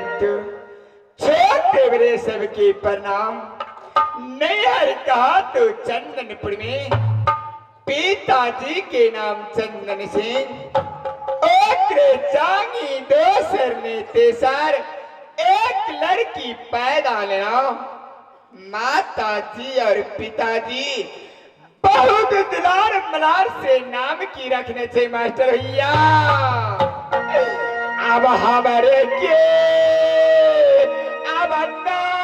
परंतु छोटे बड़े सबके प्रणाम। नैहर कहा तो चंदनपुर में पिताजी के नाम चंदन सिंह, ओकरे चांगी दोसर ने तेसर एक लड़की पैदा लेना। माता जी और पिताजी बहुत दुलार मलार से नाम की रखने थे मास्टर भैया। अब हमारे के अब नाम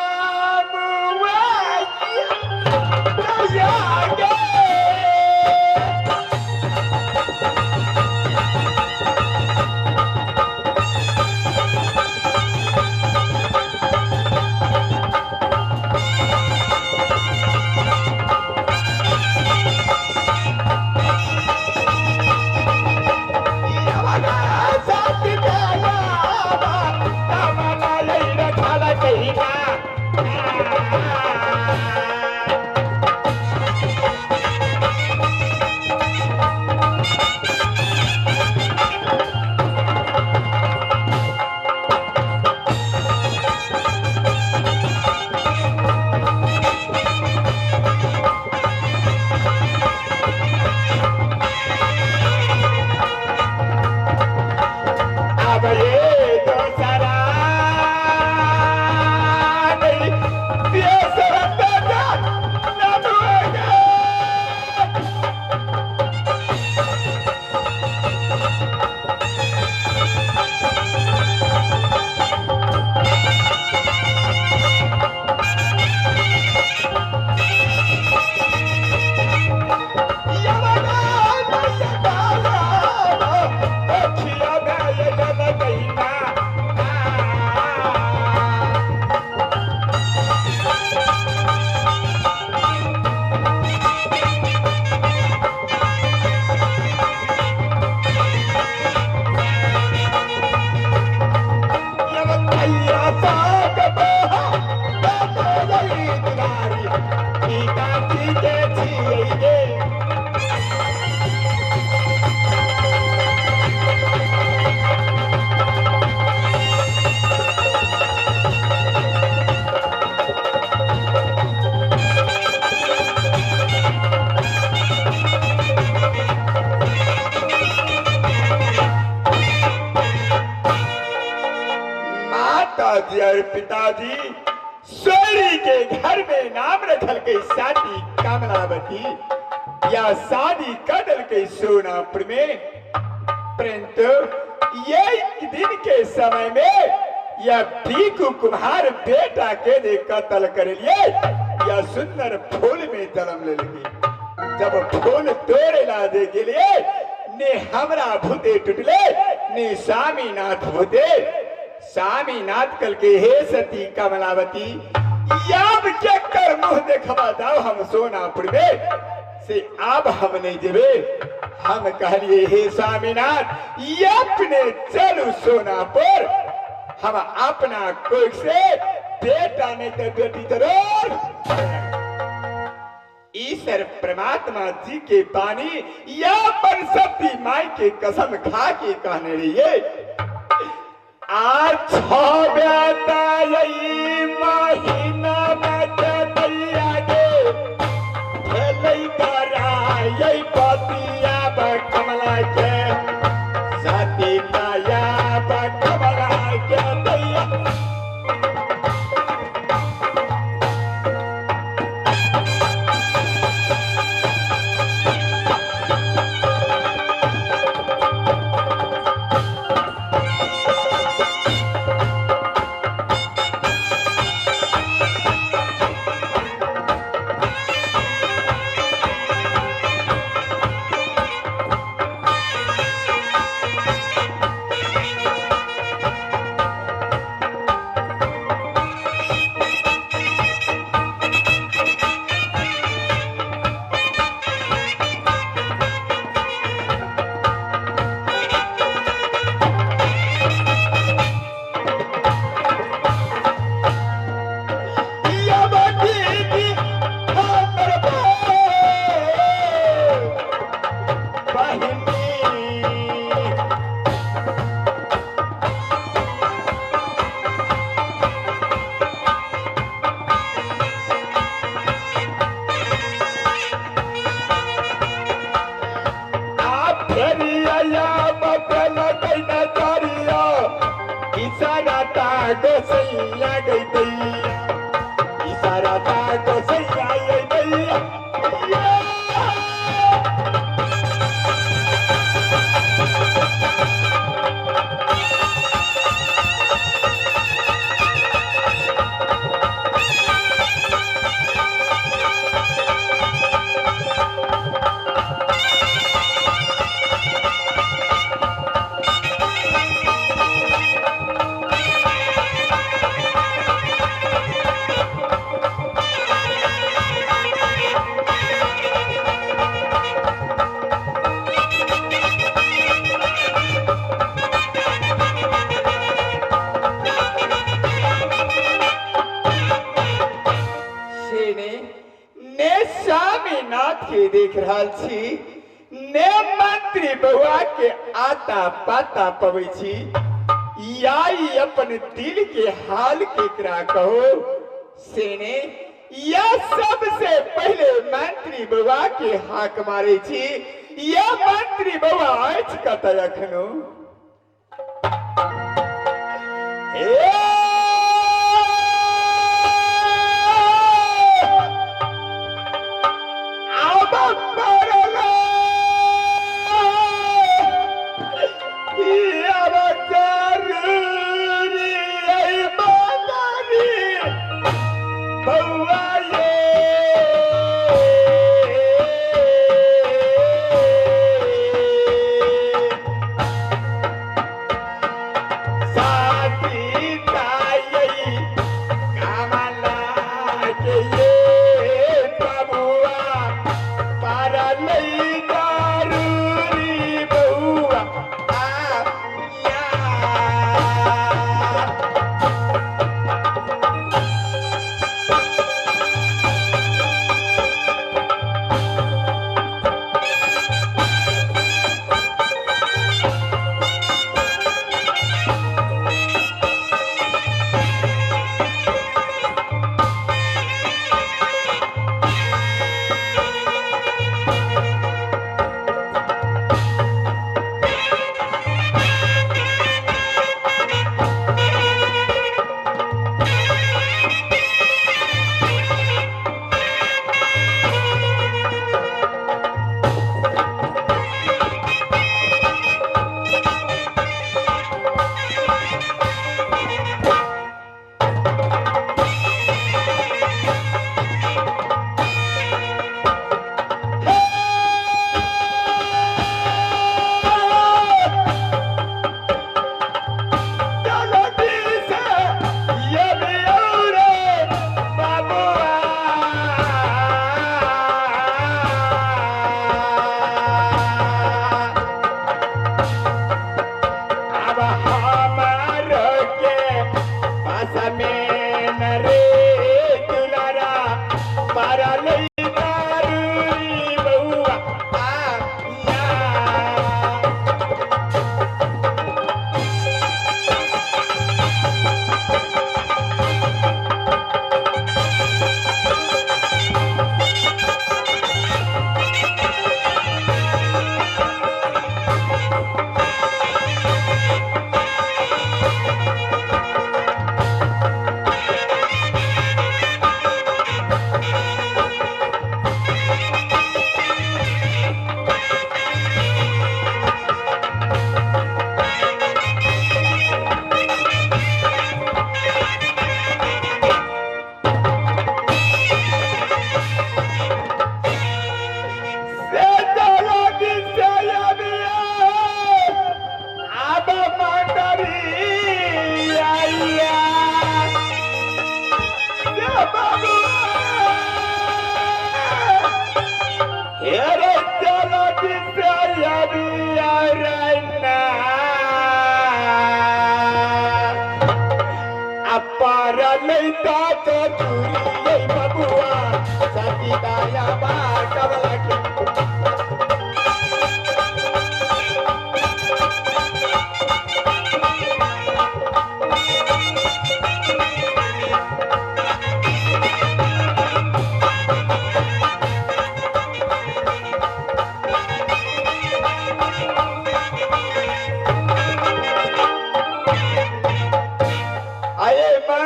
माताजी और पिताजी सोरी के घर में नाम रखल के शादी कमलावती या शादी कदल के सोनापुर में। परंतु एक दिन के समय में यह भीखू कुम्हार बेटा के दे कत्ल कर लिए या सुंदर फूल में जन्म ले लगी। जब फूल तोड़े ला दे के लिए ने हमरा भूते टूटले ने स्वामीनाथ भूते। स्वामीनाथ कल के हे सती कमलावती याब के कर मुंह देखवा जाओ हम सोनापुर में से अब हम नहीं जेबे। हम कहलिए हे स्वामीनाथ ये अपने चलू सोनापुर, हम अपना कोख से बेटा नहीं तो बेटी जरूर। ईश्वर परमात्मा जी के पानी या पर सती माई के कसम खा के कहने रहिए आज महीना पतिया कमला के सती माया कमला के दैया। गोसैया गई दैया, इशारा ता गोसैया ये दैया। के देख रहल छी ने मंत्री बउआ के आता पाता पबै छी, या अपन दिल के हाल केकरा कहो सेने, या सबसे पहले मंत्री बउआ के हाक मारे छी, या मंत्री बउआ अछि कतऽ अखनो।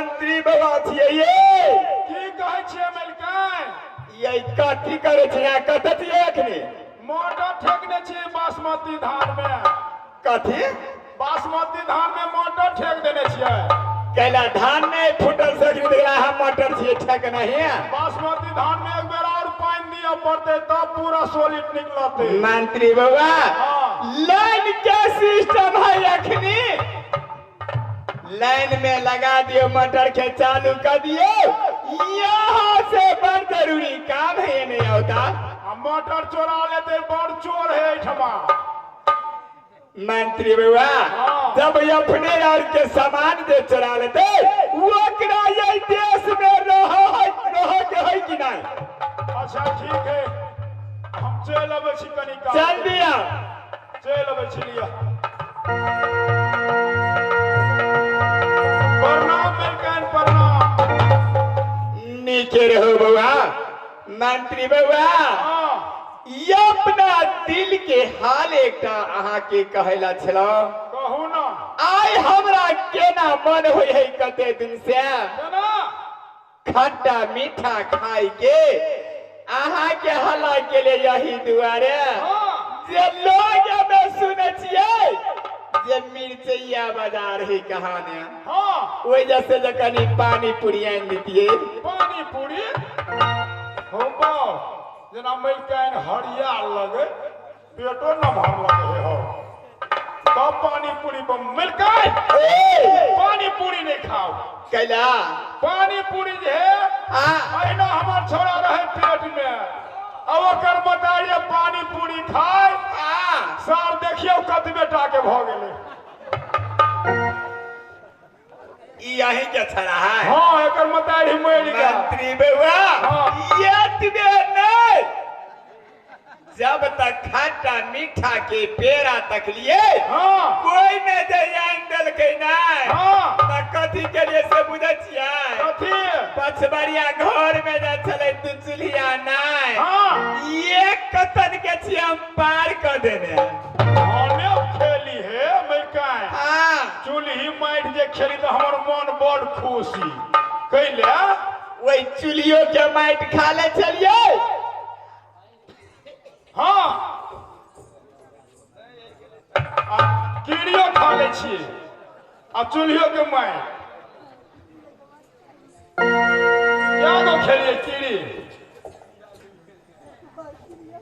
मंत्री बाबा छियै ये। की कहै छियै मलिकाइन? ये कथी करै छियै, कतऽ छियै अखनी? मोटर ठेकने छियै बासमती धान में। कथी? बासमती धान में मोटर ठेक देने छियै। कैला धान नहीं फूटल से अखनी देखला हम मोटर छियै ठेक नहीं। बासमती धान में एक बेर और पानि दिअ पड़तै तब पूरा सोलिड निकलतै। मंत्री बाबा लाइन के सिस्टम है अखनी, लाइन में लगा दियो मोटर के चालू कर दियो, यहाँ से बड़ जरूरी काम है ये नहीं होता। मोटर चोरा लेते, बड़ चोर है एठमा। मंत्री बाबा जब अपने यार के सामान दे चोरा लेते ओकरा ये देश में रह के है कि नहीं? अच्छा ठीक है, हम चल अबै छी कनी काल। चल दिया, चल अबै छी लिया। प्रणाम मलिकाइन, प्रणाम। नीके रहो बउआ। मंत्री बउआ ये अपना दिल के हाल एकटा अहाँ के कहला छलौ। कहू ना। आइ हमरा केना मन होइ है कते दिन से खट्टा मीठा खाई के अहाँ के हल्ला के लिए यही दुआरे जे लोग हमें सुनै छियै जे मिर्चैया बाजार है कहानी। हाँ ओहि जैसे जे कनी पानी पूरी आनि दितियै। पानी पूरी हो बाउ, जेना मलिकाइन हरिया लगे पेटो न भर लगे हो तब पानी पूरी पर मलिकाइन पानी पूरी नहीं खाओ। कैला? पानी पूरी जे है अहिना हमर छोड़ा रहे पेट में आ ओकर बताइए पानी पूरी खाए सार देखियो कतबे टा के भ गेलै। ई अहीं के छड़ा है। हाँ एकर मतारी मरि गेल। मंत्री बउआ एतबे नहीं, जब तक खट्टा मीठा के पेड़ा तक लिए हाँ कोई नहीं जे आनि देलकै नहीं। हाँ त कथी के लिए से बुझै छियै? कथी? पछबरिया घर में जे छलै दू चूल्हिया नहीं। हाँ एक कतन के छियै हम पार क देने। हमे खेली हे मलिकाइन। हाँ चूल्ही माटि जे खेली तऽ हमर मन बड़ खुशी कैले। वही चूल्हियो के माटि खा ले छलियै। हाँ आ कीड़ियो खा ले छी आ चूल्हियो के माटि। क्या गो खेलिए कीड़ी?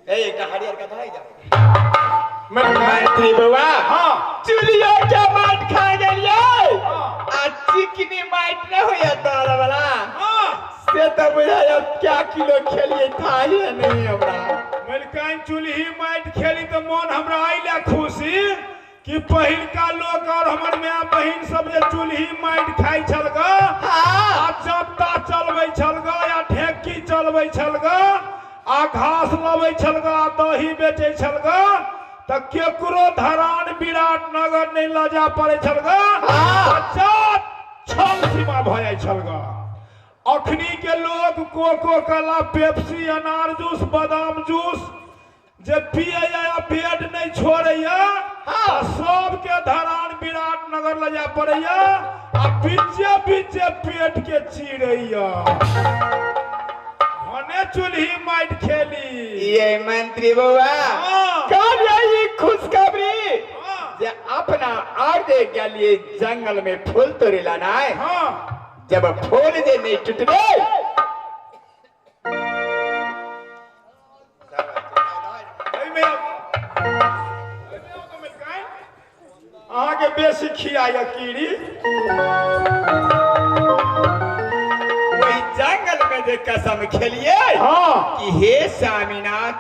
ए एकटा हरियर के धराइ जा। मंत्री बउआ हाँ चूल्हियो के माटि खा गेलियै आ चिकनी माटि नहि होइया दाल वाला। हाँ से तऽ बुझाइ अब क्या किलो खेलियै थाहे नहीं हमरा। मलिकाइन चूल्ही माटि खेली तऽ मन हमरा अइले खुशी कि पहिलका लोक और हमर माय बहिन सब जे चूल्ही माटि खाइ छल ग आ चपटा चलबै छल ग या ढेकी चलबै छल ग आ घास लबै छल ग आ दही बेचै छल ग तऽ केकरो धरान विराट नगर नहि लऽ जाय पड़ै छल ग। आ छल सीमा भऽ जाइ छल ग। अखनी के लोग कोको कोला पेप्सी अनार जूस बादाम जूस जे पियैया पेट नहीं छोड़ैया सबके धरान विराट नगर ले जाय पड़ैया आ बीचे बीचे पेट के चीरैया। भने चूल्ही माटि खेली। ये मंत्री बउआ कहलियै ई खुशखबरी जे अपना और जे गेलियै जंगल में फूल तोड़े ला नाय। हाँ जब फूल जे नहीं टूटबे अहाँके बेसी खियाया कीड़ी। वही जंगल में जे कसम खेलिए हाँ कि हे स्वामीनाथ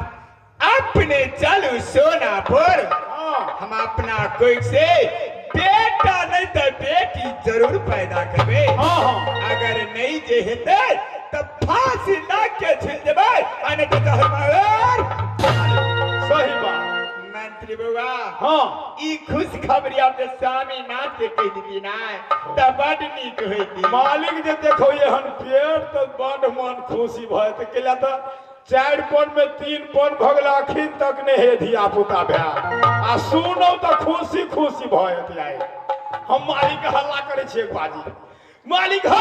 अपने चलू सोनापुर। हाँ हम अपना कोई से बेटा नहीं तो बेटी जरूर पैदा करबे। हाँ हाँ अगर नहीं जे हेतै त फांसी लग के झूल जेबै आ नहीं तो जहर मार। सही बात मंत्री बउआ हाँ ई खुश खबरी अपने स्वामीनाथ के कहि दिली ना त बड नीक होइती। मालिक जे देखो एहन पेड़ तऽ बड मन खुशी भऽ जेतै। कैला तऽ 4 पन में 3 पन भऽ गेल अखन तक नहि हे धिया पुता भए आ सुनौ तऽ खुशी खुशी भऽ जेतै। आइ हम मालिक के हल्ला करै छियै बाजी। मालिक हो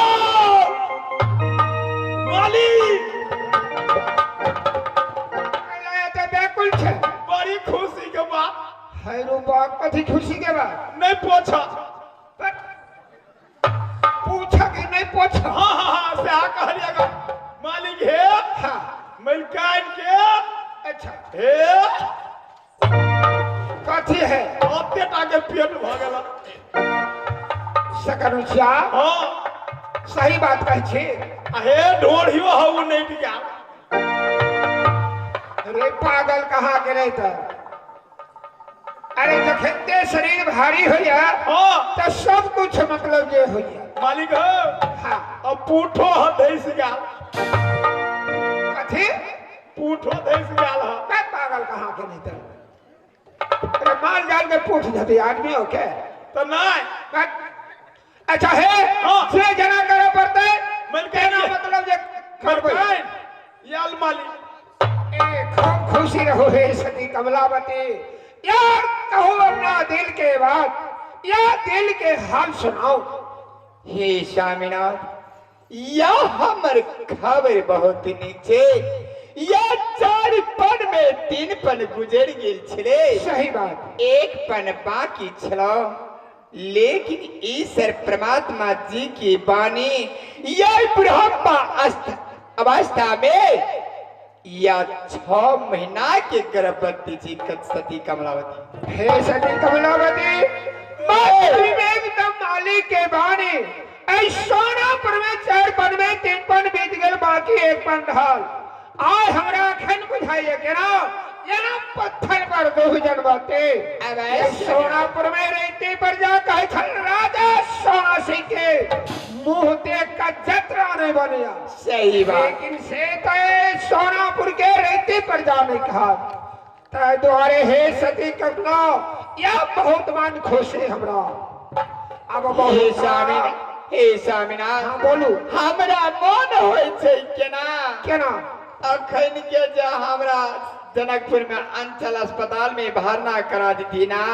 मालिक तऽ व्याकुल छै। बड़ी खुशी के बात। है रूपा, कथी खुशी के बात? नहीं पूछा। पूछा कि नहीं पूछा? हाँ हाँ हाँ से आ कहलिएगा मालिक हे। हाँ मलकान के। अच्छा हे कथी है? ओते टा के पेट भ गेल। सकरुचिया हाँ सही बात कहै छी। हे ढोढ़ियो हऊ नहीं टिका। अरे पागल कहाँ गेलै तऽ? अरे जखन शरीर भारी होइया हाँ तऽ सब कुछ मतलब जे होइया। मालिक हो हाँ अब पूठो ह धैस गेल। कथी? पूठो धैस गेल ह। मैं पागल कहाँ के नहीं तर? अरे माल जाल के पूठ जते आदमी हो के तो नहीं। अच्छा है हाँ। से जना करे पड़ते मलकान केना मतलब जे करबै। मलकान याल मालिक ए खूब खुशी रहो हे सती कमलावती। यार कहो अपना दिल के बात या दिल के हाल सुनाओ। हे स्वामीनाथ, या हमर खबर बहुत नीचे या 4 पन में 3 पन गुजर गेल छले। सही बात। 1 पन बाकी छलो, लेकिन ईश्वर परमात्मा जी की वाणी या बुढ़ापा अवस्था में या 6 महीना के गर्भवती जी सती कमलावती। हे सती कमलावती, एकदम मालिक के बानी ऐ सोनापुर में 4 पन में 3 पन बीत गेल, बाकी 1 पन ढाल। आय हमरा अखन बुझाइए केना जेना पत्थर पर दो जनबते। सोनापुर में रहते पर जा कहे छल राजा सोना सिंह के मुंह देख का जतरा नहीं बनिया। सही बात। लेकिन से तो सोनापुर के रहते पर जा नहीं कहा तय द्वारे हे सती कमला या बहुत मन खुश है हमरा। अब हे स्वामी, हे स्वामीनाथ। हाँ बोलू। हमरा मन होइ छै केना केना अखन के जे हमरा जनकपुर में अंचल अस्पताल में भरना करा दी ना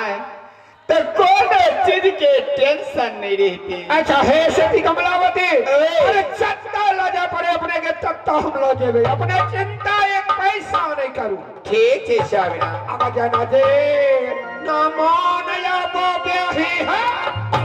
तो कोनो चीज के टेंशन नहीं रहती। अच्छा हे सती कमलावती, अरे चत्ता ला जा पड़े अपने के तत्ता हम लो जेबे, अपने चिंता एक पैसा नहीं करू। ठीक है स्वामीनाथ। अब जना जे ना मान या बो ब्याही है।